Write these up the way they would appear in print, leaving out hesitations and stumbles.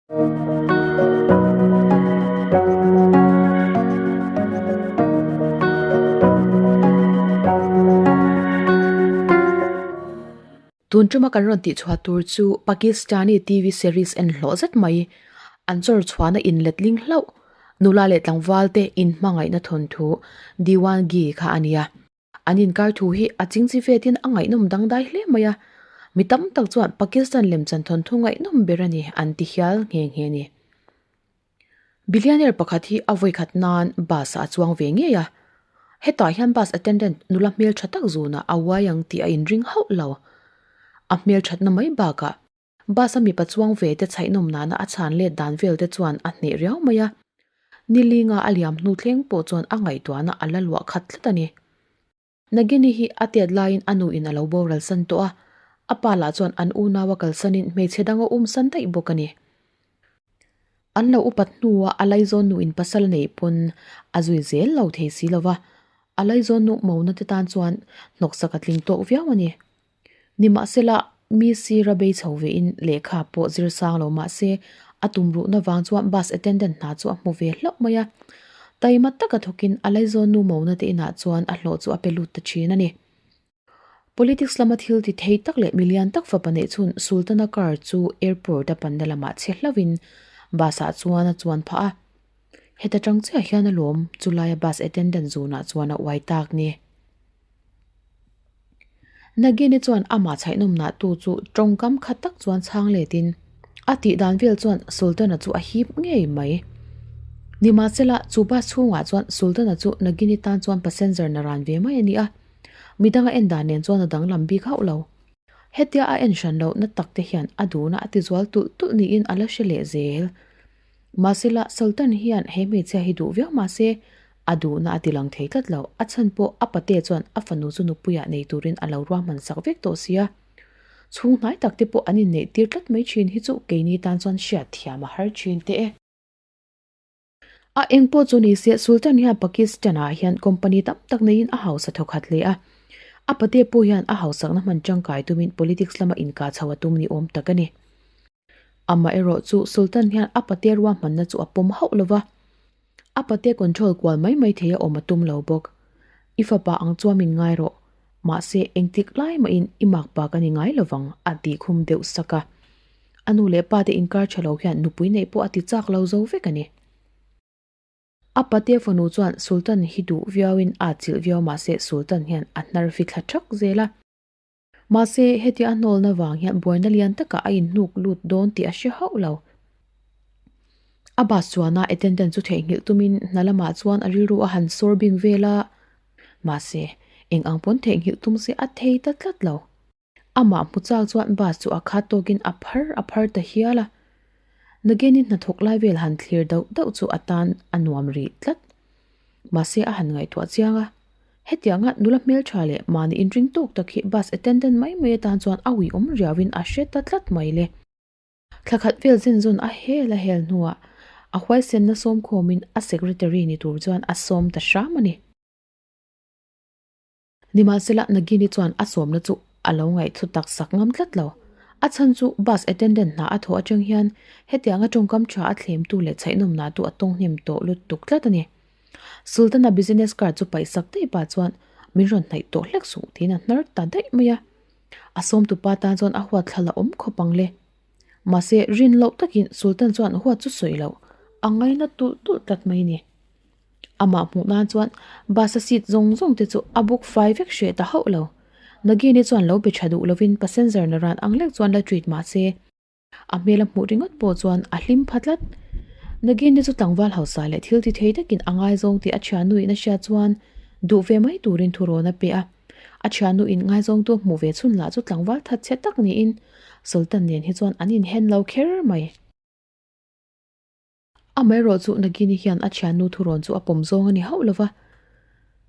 Tun tuma kan rawn tihchhuah tur chu Pakistani TV series en hlawh zet mai. An chawr chhuahna inletling hlauh nula leh tlangval te inhmangaihna thawnthu Diwangi kha a nia. An inkar thu hi a chingchi vetin a ngaihnawm dangdai hle mai a, mi tam tak chuan Pakistan lemchan thawnthu ngaihnawm ber a ni an ti hial nghe nghe a ni. Billionaire pakhat hi a vawikhat nan bus ah a chuang ve ngei a, hetah hian bus attendant nula hmeltha tak zunah a uai ang tih a inring hauh lo. A hmelthatna mai bakah Bus a mipa chuang ve te chhaihnawm nana a chhan let dan vel te chuan a hneh riau mai a, nilinga a liam hnu thleng pawh chuan a ngaihtuahna a la luah khat tlat a ni. Nagini hi a tet laiin a nuin a lo boral san tawh a, a pa lah chuan an unau a kalsanin hmeichhe dang a um san daih bawk a ni. An lo upat hnuah a laizawn nuin pasal a neih pawn a zui zel lo thei si lo va, a laizawn nu mona te tan chuan hnawksak a tling tawk viau a ni. Nimahsela, mi sira bei chho vein lehkha pawh zir sang lo mahse, a tumruhna vang chuan bus attendant hna chu a hmu ve hlauh mai a. Taima taka thawkin a laizawn nu mona te inah chuan a hlawh chu a pe lut ta thin a ni. Politics lama thil ti thei tak leh milian tak fapa neih chhun Sultana car chu airport a panna lamah chhe hlauhin bus ah chuan a chuan phah a. Heta tang chiah hian alawm chulaia bus attendant zunah chuan a uai tak ni. Nagini chuan amah chhaihnawmnah tu chu tawngkam khat tak chuan chhang letin a tih dan vel chuan Sultana chu a hip ngei mai. Nimahsela chu bus chhungah chuan Sultana chu Nagini tan chuan passenger na ran ve mai a ni a, midang a en dan nen chuan a danglam bik hauh lo. Hetia a en hran loh na tak te hian a duhna a tizual tulh tulh niin a la hre leh zel. Mahsela Sultan hian he hmeichhia hi duh viau mahse A duhna a ti lang thei tlat lo. A chhan pawh a pate chuan a fanu chu nupuiah nei turin a lo ruahman sak vek tawh sia. Chhung hnai tak te pawh an inneih tir tlat mai thin hi chu keini tan chuan hriat thiam a har thin teh e. A eng pawh chu ni se Sultan hian Pakistan ah hian company tam tak neiin a hausa thawkhat hle a. A pate pawh hian a hausakna hman tangkai tumin politics lama inkah chho a tum ni awm tak a ni. Amaherawh chu Sultan hian a pate ruahmanna chu a pawm hauh lo va, a pate control kual mai mai thei a awm a tum lo bawk. I fapa ang chuan min ngai rawh, mahse engtik lai mahin i makpa ka ni ngai lovang a tih khum deuh sak a. A nu leh pa te inkar tha lo hian nupui neih pawh a ti chak lo zo vek a ni. A pate fanu chuan Sultan hi duh viauin a chilh viau mahse Sultan hian a hnar fithla thak zel a. Mahse, hetia a hnawlna vang hian buaina lian takah a inhnuk lut dawn tih a hre hauh lo. A bus chuana attendant chu theihnghilh tumin hna lamah chuan a rilru a han sawr bing vel a. Mahse, eng ang pawn theihnghilh tum se a thei ta tlat lo. Amah hmu chak chuan bus chu a khat tawkin a phar a phar ta hial a. Nageni hnathawk lai vel han thlir dauh dauh chu a tan a nuam rih tlat. Mahse a han ngaihtuah chiang a, hetianga nula hmeltha leh mahni inring tawk tak hi bus attendant mai mai atan chuan a uiawm riauin a hre ta tlat mai le. Thla khat vel zen zawn a hel a hel hnuah a huaisenna sawmkhawmin a secretary ni tur chuan a sawm ta hram a ni. Nimahsela, Nagini chuan a sawmna chu a lo ngaihthu tak sak ngam tlat lo. A chhan chu bus attendant hna a thawh atang hian hetianga tawngkam tha a thlemtu leh chhaihnawmna tu a tawng hnem tawh lutuk tlat a ni. Sultana business card chu paih sak daih pah chuan min rawn hnaih tawh hlek suh tiin a hnar ta daih mai a. A sawmtupa tan chuan a huat thla la awm khawp ang le. Mahse, rin loh takin Sultan chuan huat chu sawi loh a ngaina tulh tulh tlat mai a ni. Amah hmuh nan chuan bus a seat zawng zawng te chu a book fai vek hreh ta hauh lo. Nagini chuan lo be tha duh lovin passenger na ran ang lek chuan la treat mahse a hmel a hmuh ringawt pawh chuan a hlim pha tlat. Nagini chu tlangval hausa leh thil ti thei takin a ngaizawng tih a thiannu in a hriat chuan duh ve mai turin thurawn a pe a. A thiannu in ngaizawngtu a hmuh ve chhun lah chu tlangval thatchhe tak niin Sultan nen hi chuan an inhen lo kher mai. Amaherawh chu Nagini hian a thiannu thurawn chu a pawm zawng a ni hauh lova,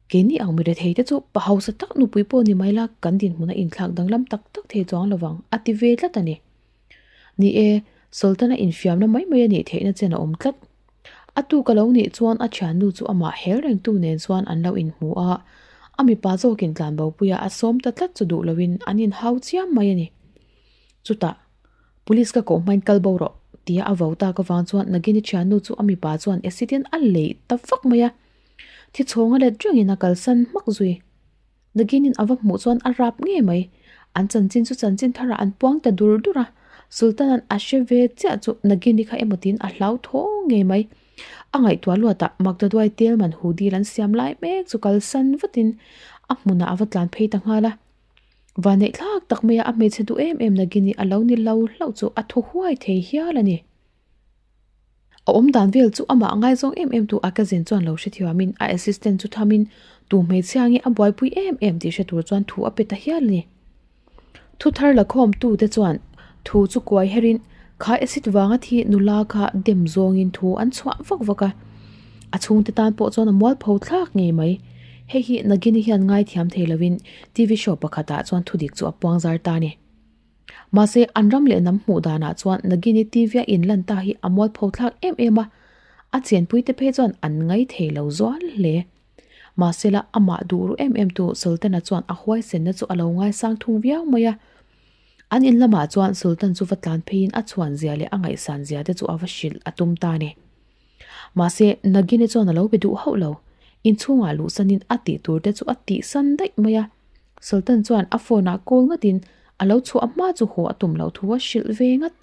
Keini ang mi rethei te chu pa hausa tak nupui pawh ni mai la, kan dinhmun a inthlak danglam tak tak thei chuang lovang, a ti ve tlat a ni. Ni e, Sultan-a infiamna mai mai a nih theihna chen a awm tlat. A tuk a lo nih chuan a thiannu chu amah hel rengtu nen chuan an lo inhmu a, a mipa zawkin tlanbopuia a sawm ta tlat chu duh loin an inhau chiam mai a ni. Chutah, Police ka koh hmain kal bo rawh. Tia a vo tak avang chuan Nagini thiannu chu a mipa chuan acid in a leih ta vak mai a. Thi chhawng a let rengin a kalsan hmak zui. Naginin a va hmuh chuan a rap ngei mai. An chanchin chu chanchin tharah an puang ta dur dur a. Sultan-a'n a hre ve chiah chu Nagini kha emaw tiin a hlau thaw ngei mai. A ngaihtuah luatah Magdaduai Telman hu dil an siam lai mek chu kalsan vatin a hmunah a va tlan phei ta nghal a. Vanneih thlak tak maia a hmeichhe duh em em Nagini a lo ni lo hlauh chu a thaw huai thei hial a ni. A awm dan vel chu amah ngaizawng em em tu a cousin chuan lo hrethiamin a assistant chu thamin tu hmeichhia nge a buaipui em em tih hre tur chuan thu a pe ta hial a ni. Thu thar la khawm tu te chuan thu chu kuai herin kha acid vanga thi nula kha dem zawngin thu an chhuah vak vak a. A chhungte tan pawh chuan a mualpho thlak ngei mai. Hei hi Nagini hian ngaithiam thei lovin TV show pakhatah chuan thudik chu a puang zar ta a ni. Mahse, an ram leh hnam hmuh danah chuan Nagini TV-a inlan ta hi a mualpho thlak em em a, a chenpuite phei chuan an ngai thei lo zual hle. Mahsela, amah duh ru em em tu Sultan-a chuan a huaisenna chu a lo ngaisang thung viau mai a. An in lamah chuan Sultan chu va tlan pheiin a chhuan zia leh a ngaihsan zia te chu a va hrilh a tum ta a ni. Mahse, Nagini chuan a lo be duh hauh lo. Inchhungah luhsanin a tih tur te chu a tihsan daih mai a. Sultan chuan a phone ah call ngatin a lo chhuah hma chu haw a tum loh thu a hrilh ve ngat.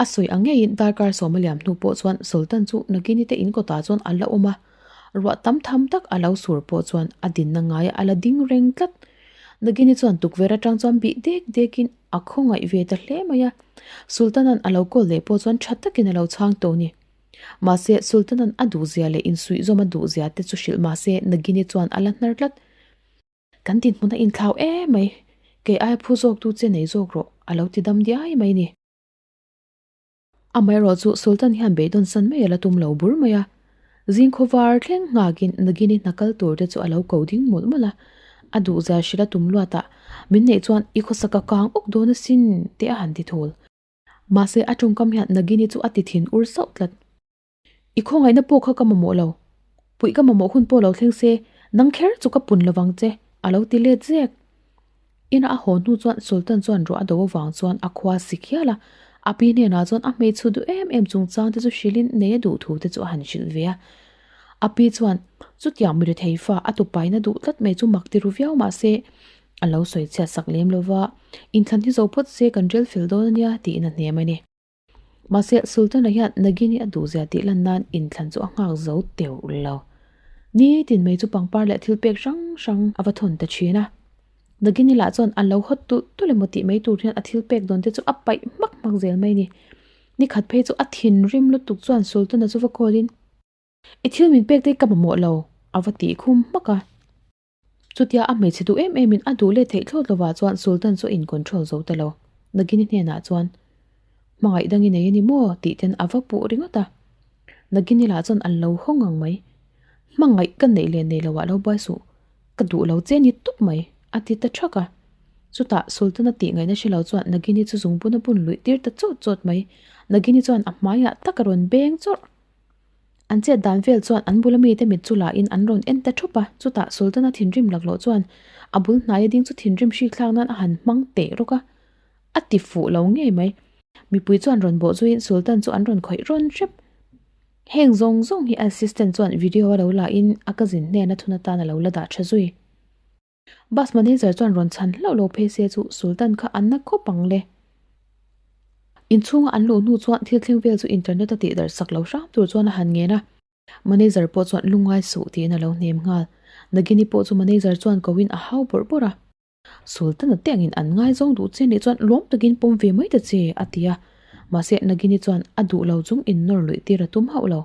A sawi ang ngeiin darkar sawma liam hnu pawh chuan Sultan chu Nagini te in kawtah chuan a la awm a, ruah tam tham tak a lo sur pawh chuan a dinna ngaia a la ding reng tlat. Nagini chuan tukverh atang chuan bih dek dekin a khawngaih ve ta hle mai a, Sultan-a'n a lo call leh pawh chuan tha takin a lo chhang tawh ni. Mahse, Sultan-a'n a duhzia leh insuihzawm a duhzia te chu hrilh mahse Nagini chuan a la hnar tlat. Kan dinhmun a inthlau em mai, kei aia phu zawk tu che nei zawk rawh, a lo ti dam diai mai ni. Amaherawh chu Sultan hian beidawn san mai a la tum lo bur mai a. Zing khawvar thleng nghakin Nagini hna kal tur te chu a lo ko ding mawlh mawlh a. A duhzia hrilh a tum luat a, min neih chuan i khawsak a kang awk dawn asin tih a han ti thul. Mahse a tawngkam hian Nagini chu a ti thin ur sauh tlat. I khawngaihna pawh kha ka mamawh lo. Puih ka mamawh hun pawh lo thleng se, nang kher chu ka pun lovang che, a lo ti let zek. Ina a haw hnu chuan Sultan chuan ruah a do avang chuan a khua sik hial a, a pi hnenah chuan a hmeichhu duh em em chungchang te chu hrilhin nei a duh thu te chu a han hrilh ve a. A pi chuan chutiang mi rethei fa a tupaina duh tlat mai chu mak ti ru viau mah se, a lo sawi chhiat sak lem lova, inthlan hi zo phawt se kan rel fel dawn a nia tiin a hnem a ni. Mahse, Sultan-a hian Nagini a duhzia tih lan nan inthlan chu a nghak zo teuh lo. Nitin mai chu pangpar leh thil pek hrang hrang a va thawn ta thin a. Nagini lah chuan a lo hawt tulh tulh emaw tih mai tur hian a thil pek dawn te chu a paih hmak hmak zel mai a ni. Nikhat phei chu a thinrim lutuk chuan Sultan-a chu va call in, I thil min pek te hi ka mamawh lo, a va tih khum hmak a. Chutia a hmeichhe duh em emin a duh let theih thlawt lovah chuan Sultan chu a in control zo ta lo. Nagini hnenah chuan, Hmangaih dang i nei a ni maw? tih ten a va puh ringawt a. Nagini lah chuan an lo haw ngang mai. Hmangaih ka neih leh nei loah lo buai suh. Ka duh lo che ni tawp mai, a ti ta thak a. Chutah Sultan a tih ngaihna hre lo chuan Nagini chu zungbun a bun luih tir ta chawt chawt mai. Nagini chuan a hmaiah tak a rawn beng chawrh. An chet dan vel chuan an bula mite mit chu lahin an rawn en ta thup a, chutah Sultana thinrim laklawh chuan a bul hnaia ding chu thinrim hrik thlak nan a han hmang teh rawk a, a ti fuh lo ngei mai. Mipui chuan rawn bawh zuiin Sultan chu an rawn khawih rawn hrep. Heng zawng zawng hi assistant chuan video a lo la in a cousin hnena thun atan a lo la dah tha zui. Bus manager chuan rawn chhan hlauh lo phei se chu Sultan kha an na khawp ang le. Inchhunga an luh hnu chuan thil thleng vel chu internet a tih darh sak lo hram tur chuan a han ngen a. Manager pawh chuan lungngai suh tiin a lo hnem nghal. Nagini pawh chu manager chuan ko in a hau bawrh bawrh a. Sultan a te angin an ngaizawng duh che nih chuan lawm takin pawm ve mai ta che a ti a. Mahse Nagini chuan a duh lo chung in nawr luih tir a tum hauh lo.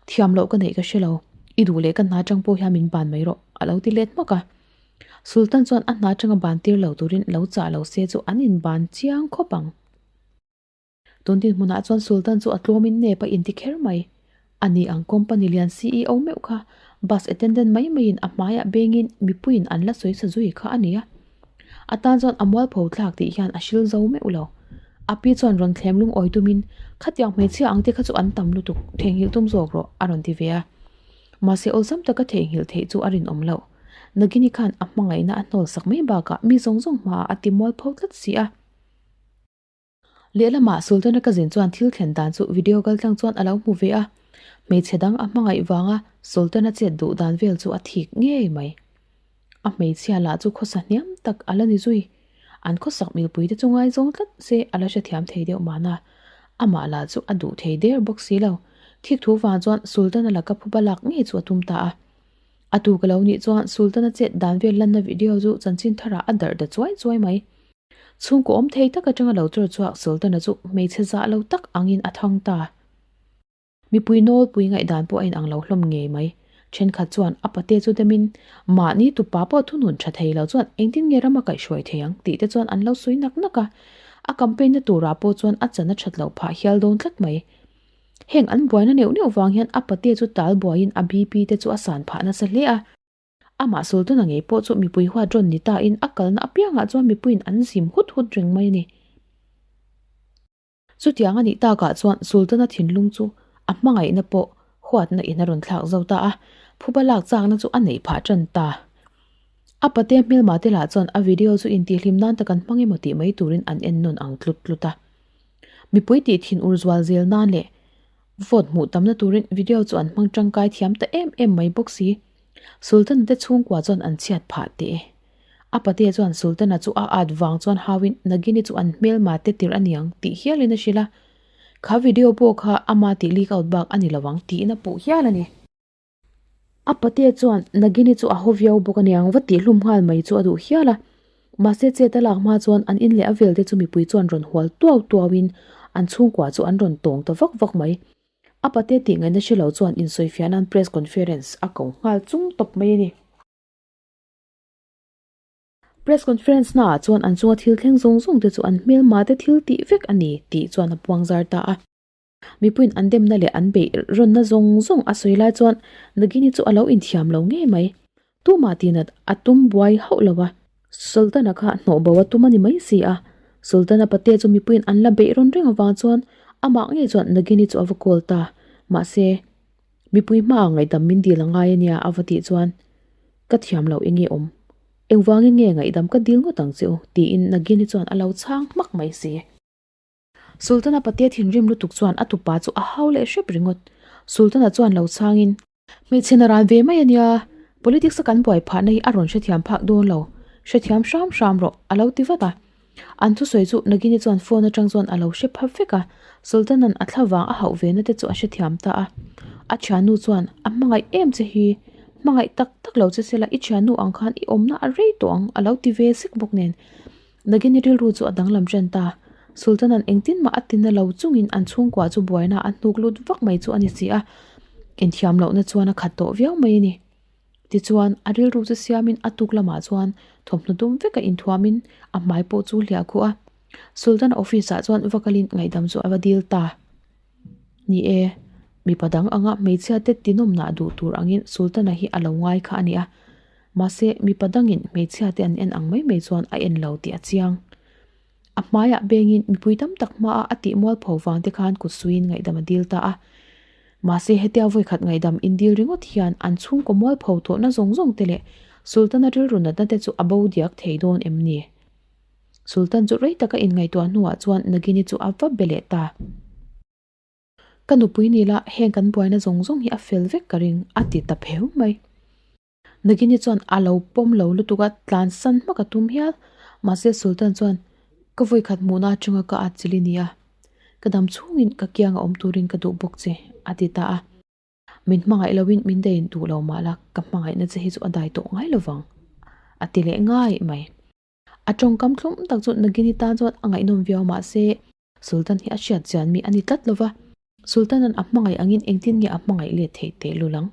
Thiam loh ka neih ka hre lo, i duh leh ka hna chang pawh hian min ban mai rawh, a lo ti let hmak a. Sultan chuan a hna changa ban tir lo turin lo chah lo se chu an inban chiang khawp ang. Tun dinhmunah chuan Sultan chu a tlawmin nep a inti kher mai. Ani ang company lian CEO meuh kha bus attendant mai maiin a hmaiah bengin mipuiin an la sawi sa zui kha a ni a. A tan chuan a mualpho thlak tih hian a hril zo meuh lo. A pi chuan rawn thlem lungawi tumin, Khatiang hmeichhia ang te kha chu an tam lutuk, theihnghilh tum zawk rawh, a rawn ti ve a. Mahse awlsam taka theihnghilh theih chu a rinawm loh. Nagini khan a hmangaihna a hnawl sak mai bakah mi zawng zawng hmaah a ti mualpho tlat si a. Lehlamah Sultana cousin chuan thil thlen dan chu video kaltlang chuan a lo hmu ve a, hmeichhe dang a hmangaih vanga Sultana chet duh dan vel chu a thik ngei mai. A hmeichhia lah chu khawsa hniam tak a la ni zui. An khawsak milpui te chu ngaizawng tlat se a la hrethiam thei deuh mahna. Amah lah chu a duh thei der bawk si lo. Thik thu vang chuan Sultana laka phuba lak ngei chu a tum ta a. A tu ka lo nih chuan Sultana chet dan vel lanna video chu chanchin tharah a darh ta chuai chuai mai. Chhungkaw awm thei tak atanga lo chawr chhuak Sultana chu hmeichhe zah lo tak angin a thang ta. Mipui nawlpui ngaihdan pawh a inang lo hlawm ngei mai. Thenkhat chuan a pate chu demin, Mahni tupa pawh thunun tha thei lo chuan engtin nge ram a kaihhruai thei ang? tih te chuan an lo sawi nak nak a. A campaign na turah pawh chuan a chan a that loh phah hial dawn tlat mai. Heng an buaina neuh neuh vang hian a pate chu tal buaiin a BP te chu a san phah nasa hle a. Amah Sultana ngei pawh chu mipui huat rawn ni tain a kalna apiangah chuan mipuiin an zim hut hut reng mai a ni. Chutiang a nih takah chuan Sultana thinlung chu a hmangaihna pawh huatna in a rawn thlak zo ta a, phuba lak chakna chu a neih phah tan ta. A pate hmelma te lah chuan a video chu intihhlim nan tak an hmang emaw tih mai turin an en nawn ang tlut tlut a. Mipui tih thin ur zual zel nan leh vote hmuh tamna turin video chu an hmang tangkai thiam ta em em mai bawk si. Sultana te chhungkua chuan an chhiat phah teh e. A pate chuan Sultana chu a at vang chuan hauin Nagini chu an hmelma te tir a niang tih hialin a hrilh a. Kha video pawh kha ama tih leak out bak a ni lo ang tiin a puh hial a ni. A pate chuan Nagini chu a haw viau bawk a niang va tih hlum nghal mai chu a duh hial a. Mahse chet a lak hma chuan an in leh a vel te chu mipui chuan rawn hual tuau tuauin an chhungkua chu an rawn tawng ta vak vak mai. A pate tih ngaihna hre lo chuan insawifiah nan press conference a ko nghal chung tawp mai a ni. Press conference naah chuan an chunga thil thleng zawng zawng te chu an hmelma te thil tih vek a ni tih chuan a puang zar ta a. Mipuiin an demna leh an beih rawnna zawng zawng a sawi lai chuan Nagini chu a lo inthiam lo ngei mai. Tumah tinat a tum buai hauh lo a, Sultana kha hnawh bo a tum a ni mai si a. Sultana pate chu mipuiin an la beih rawn reng avang chuan amah ngei chuan Nagini chu a va call ta. Mahse. Mipui hmaah ngaihdam min dil a ngai a nia a va tih chuan ka thiam loh enge awm? Engvangin nge ngaihdam ka dil ngawt ang che u? tiin Nagini chuan a lo chhang hmak mai si. Sultana patea thinrim lutuk chuan a tupa chu a hau leh hrep ringawt. Sultana chuan lo chhangin, Hmeichhe na ran ve mai a nia, politics a kan buai phahna hi a rawn hrethiam phak dawn lo, hrethiam hram hram rawh a lo ti vat a. An thusawi chu Nagini chuan phone atang chuan a lo hre pha vek a, Sultan-a'n a thla vang a hauh ve na te chu a hrethiam ta a. A thiannu chuan a hmangaih em che hi, hmangaih tak tak lo che sela i thiannu ang khan i awmna a rei tawh ang a lo ti ve zek bawk nen. Nagini rilru chu a danglam ṭan ta. Sultan-a'n engtin mah a tina lo chungin an chhungkua chu buaina a hnuk lut vak mai chu a ni si a, inthiam lohna chuan a khat tawh viau mai a ni. Tichuan, a rilru chu siamin a tuk lamah chuan thawmhnaw dum veka inthuamin a hmai pawh chu hliah khuh a. Sultan office ah chuan va kalin ngaihdam chu a va dil ta. Ni e, mipa dang anga hmeichhia te tinawmnah duh tur angin Sultana hi a lo ngai kha a ni a. Mahse, mipa dangin hmeichhia te an en ang mai mai chuan a en lo tih a chiang. A hmaiah bengin mipui tam tak hmaah a tih mualpho vang te khan kut suiin ngaihdam a dil ta a. Mahse hetia vawikhat ngaihdam indil ringawt hian an chhungkaw mualpho tawhna zawng zawng te leh Sultana rilru natna te chu a bo diak thei dawn em ni? Sultan chu rei taka inngaihtuah hnuah chuan Nagini chu a va be leh ta. Ka nupui ni la heng kan buaina zawng zawng hi a fel vek ka ring a ti ta pheu mai. Nagini chuan a lo pawm lo lutuk a, tlan san hmak a tum hial. Mahse Sultan chuan, Ka vawikhat hmuhna atanga ka at chil i ni a, ka dam chhungin ka kianga awm turin ka duh bawk che, a ti ta a. Min hmangaih loin min dain duh lo mah la, ka hmangaihna che hi chu a dai tawh ngai lovang, a ti leh ngai mai. A tawngkam thlum tak chu Nagini tan chuan a ngaihnawm viau mahse Sultan hi a hriat chian mi a ni tlat lova, Sultan-a'n a hmangaih angin engtin nge a hmangaih let theih teh lul ang?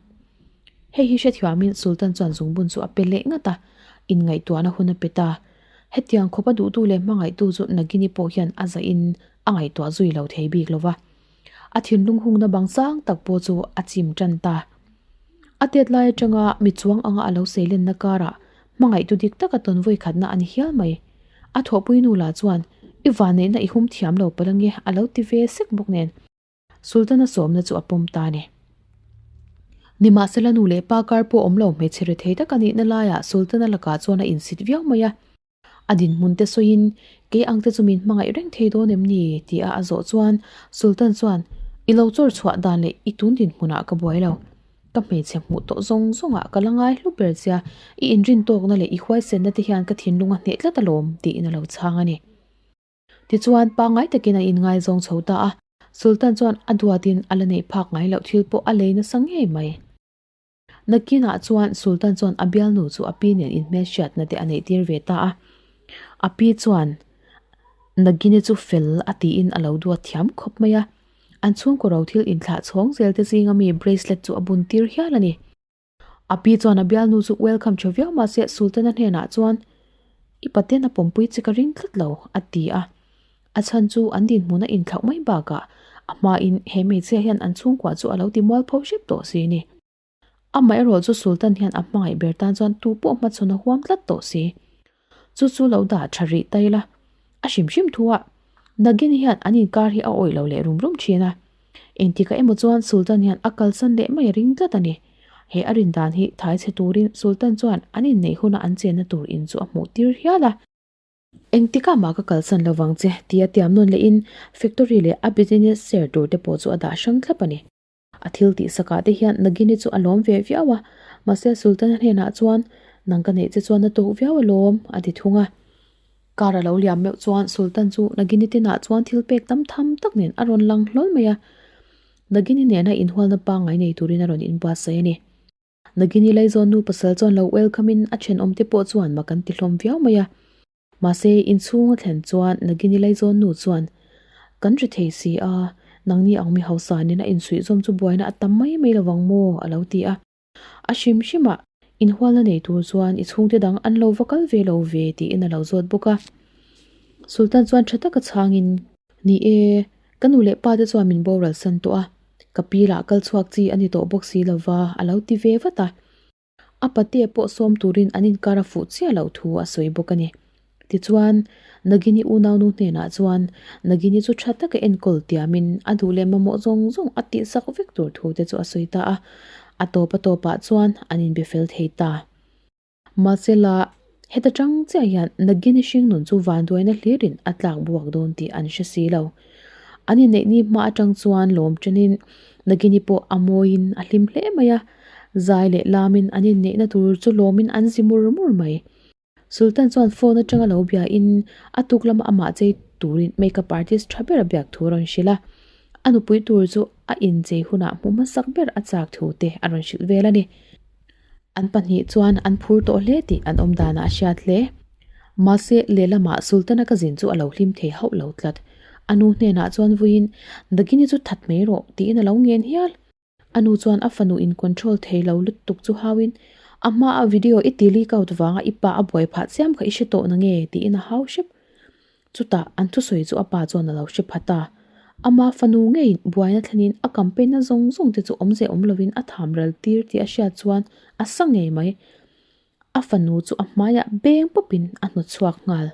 Hei hi hrethiamin Sultan chuan zungbun chu a pe leh ngat a, inngaihtuahna hun a pe ta. Hetiang khawpa duhtu leh hmangaihtu chu Nagini pawh hian a zahin a ngaihtuah zui lo thei bik lova. A thinlung hungna bang sang tak pawh chu a chim tan ta. A tet lai atanga mi chuang anga a lo seilenna karah hmangaihtu dik taka tawn vawi khatna a ni hial mai. A thawhpui nu lah chuan, I vanneihna i hum thiam lo palh ange a lo ti ve sek bawk nen. Sultana sawmna chu a pawm ta a ni. Nimahsela nu leh pa kar pawh awm lo hmeichhe rethei tak a nihna laiah Sultana lakah chuan a insit viau mai a. A dinhmun te sawiin, Kei ang te chu min hmangaih reng thei dawn em ni? ti a a zawh chuan Sultan chuan, I lo chawr chhuah dan leh i tun dinhmunah ka buai lo. Ka hmeichhe hmuh tawh zawng zawngah ka la ngai hlu ber chia, i inrin tawkna leh i huaisenna te hian ka thinlung a hneh tlat alawm, tiin a lo chhang a ni. Tichuan, pangngai takin an inngaizawng chho ta a, Sultan chuan a duatin a la neih phak ngai loh thil pawh a lei nasa ngei mai. Nakinah chuan Sultan chuan a bialnu chu a pi nen inhmelhriatna te a neih tir ve ta a. A pi chuan Nagini chu fel a tiin a lo duat thiam khawp mai a. An chhungkaw ro thil inthlah chhawng zel te zinga mi bracelet chu a bun tir hial a ni. A pi chuan a bialnu chu welcome tha viau mahse Sultan-a hnenah chuan I paten a pawmpui che ka ring tlat lo a ti a. A chhan chu an dinhmun a inthlauh mai bakah a hmain he hmeichhia hian an chhungkua chu a lo ti mualpho hrep tawh si a ni. Amaherawh chu Sultan hian a hmangaih ber tan chuan tu pawh hmachhawn a huam tlat tawh si. Chu chu lo dah tha rih ta ila. A hrim hrim thu a, Nagini hian an inkar hi a awih lo leh rum rum thin a. Engtikah emaw chuan Sultan hian a kalsan leh mai a ring tlat a ni. He a rin dan hi thai chhe turin Sultan chuan an inneih huna an chenna tur in chu a hmuh tir hial a. Engtikah mah ka kalsan lo vang che tia tiam nawn lehin factory leh a business share tur te pawh chu a dah hrang thlap a ni. A thil tih sakah te hian Nagini chu a lawm ve viau a, mahse Sultana hnenah chuan, Nang ka neih che chuan a tawk viau alawm, a ti thung a. Kar a lo liam meuh chuan Sultan chu Nagini tinah chuan thil pek tam tham tak nen a rawn lang hlawl mai a. Nagini nena inhualna pangngai nei turin a rawn inbuatsaih a ni. Nagini Laizawn nu pasal chuan lo welcome in a thenawmte pawh chuan mak an ti hlawm viau mai a. Mahse, inchhung a thlen chuan Nagini Laizawn nu chuan, Kan ri thei si a, nangni ang mi hausa nena insuihzawm chu buaina a tam mai mai lovang maw? a lo ti a. A hrim hrimah, inhualna nei tur chuan i chhungte dang an lo va kal ve lo ve tiin a lo zawt bawk a. Sultan chuan tha taka chhangin, Ni e, ka nu leh pa te chuan min boral san tawh a, ka pi lah kal chhuak chi a ni tawh bawk si lova a lo ti ve vat a. A patea pawh sawm turin an inkar a fuh chiah loh thu a sawi bawk a ni. Tichuan, Nagini unaunu hnenah chuan Nagini chu tha taka enkawl tiamin a duh leh mamawh zawng zawng a tihsak vek tur thu te chu a sawi ta a. A tawp a tawpah chuan an inbe fel thei ta. Mahsela, heta tang chiah hian Nagini hringnun chu vanduaina hlirin a tlak buak dawn tih an hre si lo. An inneih ni hma atang chuan lawm chenin Nagini pawh a mawiin a hlim hle mai a. Zai leh lamin an inneihna tur chu lawmin an zi mur mur mai. Sultan chuan phone atanga lo biain a tuk lama amah chei turin makeup artist tha ber a biak thu a rawn hrilh a. A nupui tur chu a inchei hunah hmu hmasak ber a chak thu te a rawn hrilh vel a ni. An pahnih chuan an phur tawh hle tih an awm danah a hriat hle. Mahse, lehlamah Sultana ka zin chu a lo hlim thei hauh lo tlat. A nu hnenah chuan vuiin, Dagini chu that mai rawh, tiin a lo ngen hial. A nu chuan a fanu in control thei lo lutuk chu hauin, A hma a video i ti leak out vanga i pa a buai phah chiam kha i hre tawh na nge? tiin a hau hrep. Chutah an thusawi chu a pa chuan a lo hre phat a. Ama fanu ngeiin buaina thlenin a campaign na zawng zawng te chu awmze awm lovin a tham ral tir tih a hriat chuan a sa ngei mai. A fanu chu a hmaiah beng pawpin a hnawt chhuak nghal.